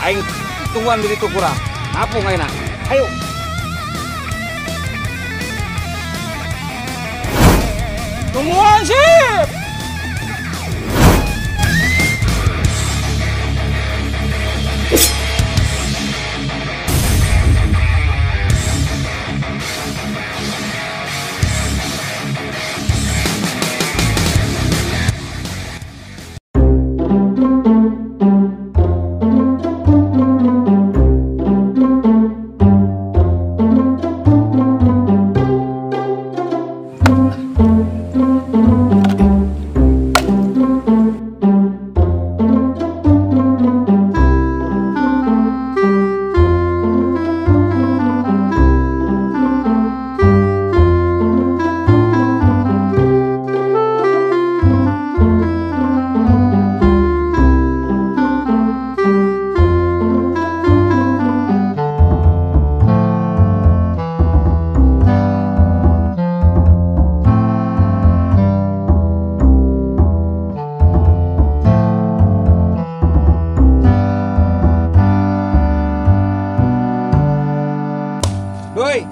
Aing tungguan di ditu kurang. Ngapung ayeuna. Ayo. Tungguan sip. Doi.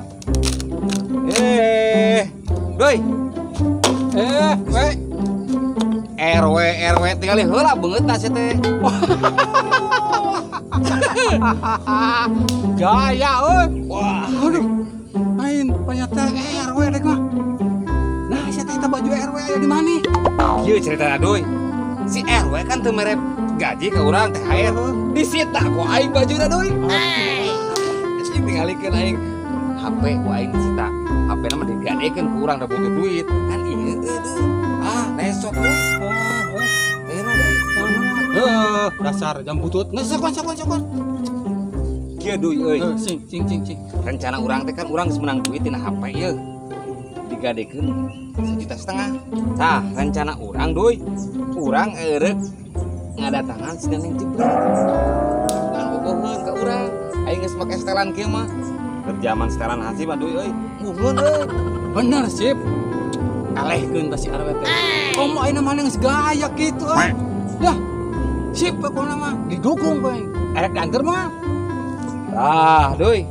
Doi. We. RW RW tinggal heula beungeutna sia teh. Gaya euy. Wah, aduh. Lain ternyata RW dek mah. Nah, sia teh eta baju RW aya di mana? Kieu ceritana Doi. Si RW kan teu mere gaji ka urang THR. Disita ku aing bajuna Doi. Sing tingalikeun aing HP ku aing disita. HP na mah digadekeun ku urang da butuh duit. Kan ieu euy. Ah, nesok euy. Euna deui. Heuh, dasar jam butut. Geus sok sok sok. Kieu Doi euy. Sing sing sing sing. Rencana urang teh kan urang geus menang duit tina HP ieu. Digadekeun 1,5 juta. Tah, rencana urang Doi, urang eureuk ngadatangan si Neneng Jebret. Dan boboheun ka urang. Aing geus make setelan kieu mah. Berjaman setelan hansip mah Doi euy. Muhun euy. Bener sip. Alehkeun ka si RW teh. Komo ayeuna mah geus gaya kitu euy. Yah. Sip pokona mah didukung bae. Erek diantar mah. Tah, Doi.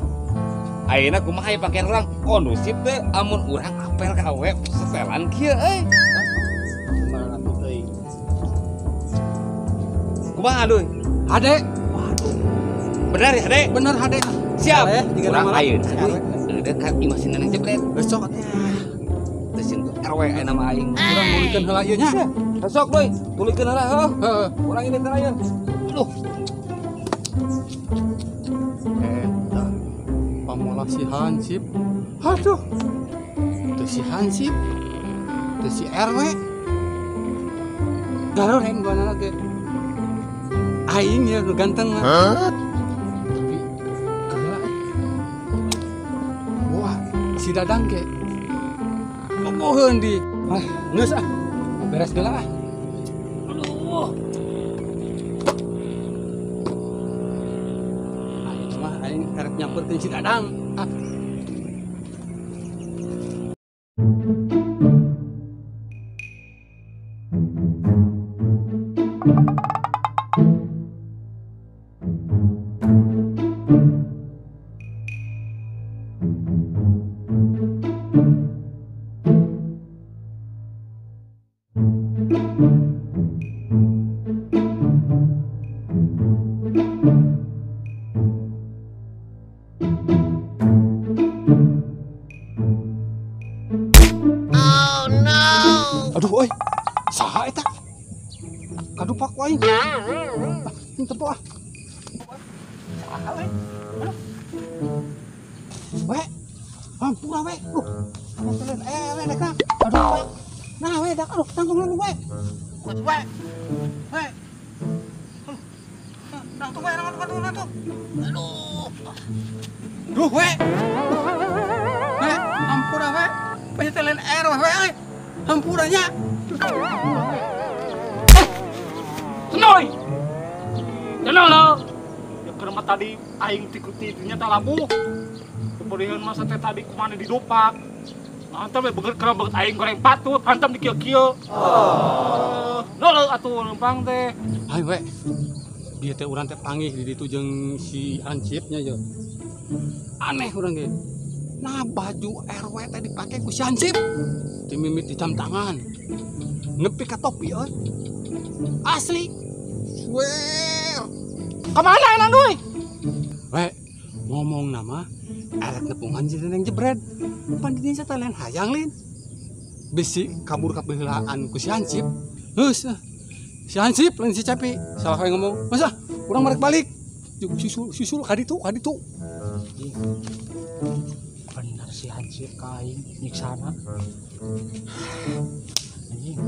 Ayeuna kumaha pakaian urang kondusif teh amun urang apel ka awe setelan kieu euy. Kumaha atuh euy. Kumaha Doi? Hade. Waduh. Bener ya, Hade? Bener Hade. Siap. Urang ayeuna Doi. Eureun ka imah si Neneng Jebret. Besok atuh. Teu sieun RW ayeuna mah aing. Urang mulikeun heula ieu nya. Besok Doi, tulikeun heula heuh. Heeh. Urang ini teh ayeuna. Aduh. Eta pamolah si Hansip. Aduh. Teu si Hansip. Teu si RW. Garoreng duanana ge. Aing ya nu ganteng mah. Tapi geula. Wah, si Dadang ge. Boboheun di. Ah, geus ah. Beres geula ah. Aduh. Aing mah aing erek nyamperkeun si Dadang. Ah. Aduh euy. Saha eta? Kadupak ku aing. Ah, teu ah. Saha we? Aduh. We. Ampura we. Duh. Nontonin we dek. Aduh we. Nah we dak aduh tanggung we. We. We. Nangtung we, nangtung nangtung. Aduh. Duh we. We, ampura we. Penyetelan RW we euy. Hampuranya. Senoy. Tenang lo. Ya keur mah tadi aing tiku-tikunya teh labuh. Kemudian masa teh tadi kumana didopak. Hantam we beungeut keur beungeut aing goreng patut, hantam di kieu-kieu. Oh. Lo atuh lempang teh. Ayo we. Dia teh urang teh panggih di ditu jeung si Hansipnya ye. Aneh urang ge. Nah baju RW teh dipake ku si Hansip. Dimimit di jam tangan. Nepi ka topi euy. Asli. Swear. Kamana enak duy? We, ngomong nama erek nepungan si Neneng Jebret. Pan di dinya teh lain hayang lin. Bisi kabur ka peuheulaan ku si Hansip. Geus. Si Hansip lain si Cepi. Salah we ngomong. Masa urang marek balik. Susul susul ka ditu, ka ditu. Bener si Hansip ka aing nyiksana. Anjing.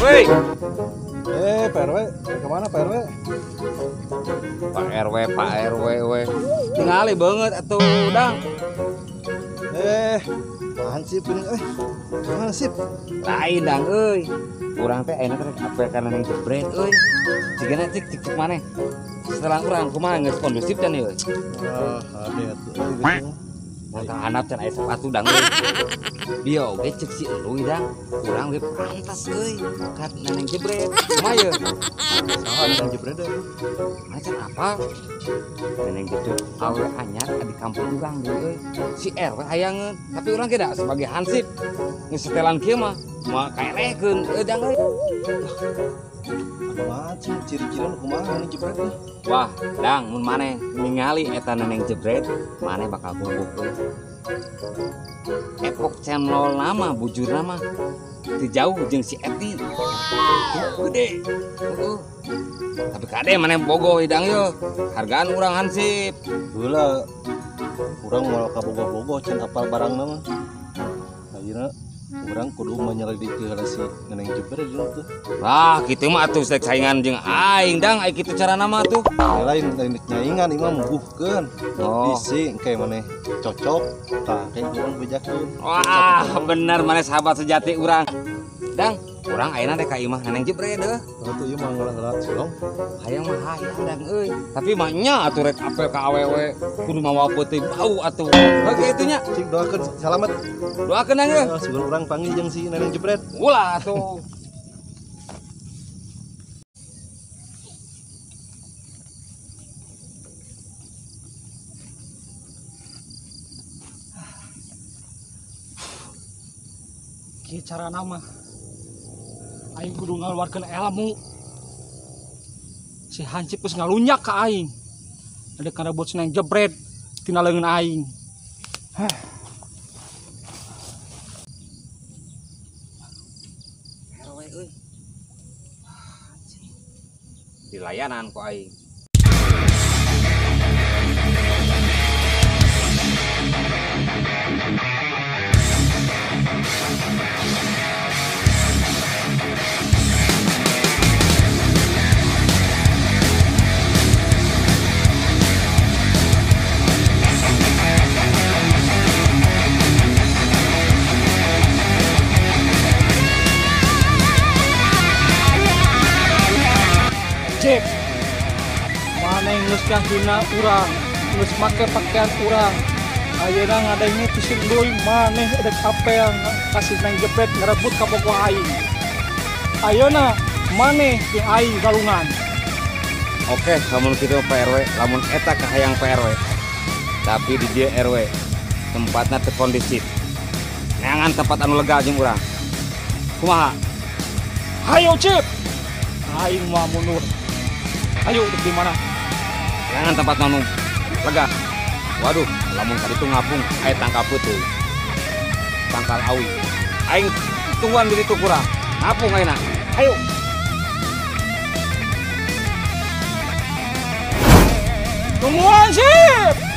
Woi. Pak RW, kemana Pak RW? Pak RW, Pak RW, we. Tingali banget atuh, Dang. Hansip ini, Kemana sip? Lain Dang euy. Urang teh ayeuna teh apel kana Neng Jebret euy. Jigana cik cik cik maneh. Setelah urang kumaha geus kondusif can euy. Ah, hade atuh euy gitu. Nah, handap can aya sepatu Dang euy. Dia oge cek si euy Dang. Urang we pantas euy ka Neneng Jebret. Kumaha ye? Saha Neneng Jebret euy? Macam apa? Neneng Jebret awe anyar di kampung urang deui euy. Si RW hayangeun, tapi urang ge da sebagai hansip geus setelan kieu mah moal kaelehkeun euy Dang euy. Kumaha ciri-cirian kumaha Neneng Jebret teh? Wah, Dang, mun maneh ningali eta Neneng Jebret, maneh bakal gugup euy. Epok channel nama bujur nama teu jauh jeung si Eti. Gede. Heeh. Tapi kade maneh bogoh hidang ye. Hargaan urang hansip. Heula. Urang moal ka bogoh-bogoh can apal barangna mah. Ayeuna urang kudu menyelidiki heula si Neneng Jebret dulu tuh. Wah, kitu mah atuh saingan jeung aing Dang, ai kitu carana mah tuh. Lain lain nyaingan ieu mah mbuhkeun. Oh. Bisi engke maneh cocok tah kayak urang bejakeun. Wah, bener maneh sahabat sejati urang. Dang, urang ayeuna teh ka imah Neneng Jebret deuh. Atuh ieu mah ngalah-ngalah sulong. Hayang mah hayang Dang euy. Tapi mah nya atuh rek apel ka awewe kudu mawa peuting bau atuh. Heuh kitu nya. Cik doakeun salamet. Doakeun Dang euy. Sebelum urang panggil jeung si Neneng Jebret. Ulah atuh. Kieu carana mah aing kudu ngaluarkeun ilmu. Si Hansip geus ngalunyak ka aing. Ada kana bot Neneng Jebret tina leungeun aing. Hah. RW euy. Dilayanan ku aing. Cek, maneh geus ngahina urang, geus make pakaian urang. Ayeuna ngadenge ti si Endoy maneh edek apel kasih Neng Jebret ngerebut ka bogoh aing. Ayeuna maneh jeung aing galungan. Oke, lamun kitu Pak RW, lamun eta kahayang Pak RW. Tapi di dieu RW tempatna teu kondisif. Neangan tempat anu lega jeung urang. Kumaha? Hayo Cip. Aing mah mundur. Ayo di mana? Jangan tempat anu lega. Waduh, lamun tadi tuh ngapung, aya tangkal peuteung. Tangkal awi. Aing tungguan di ditu kurang. Ngapung ayeuna. Ayo. Tungguan Sip.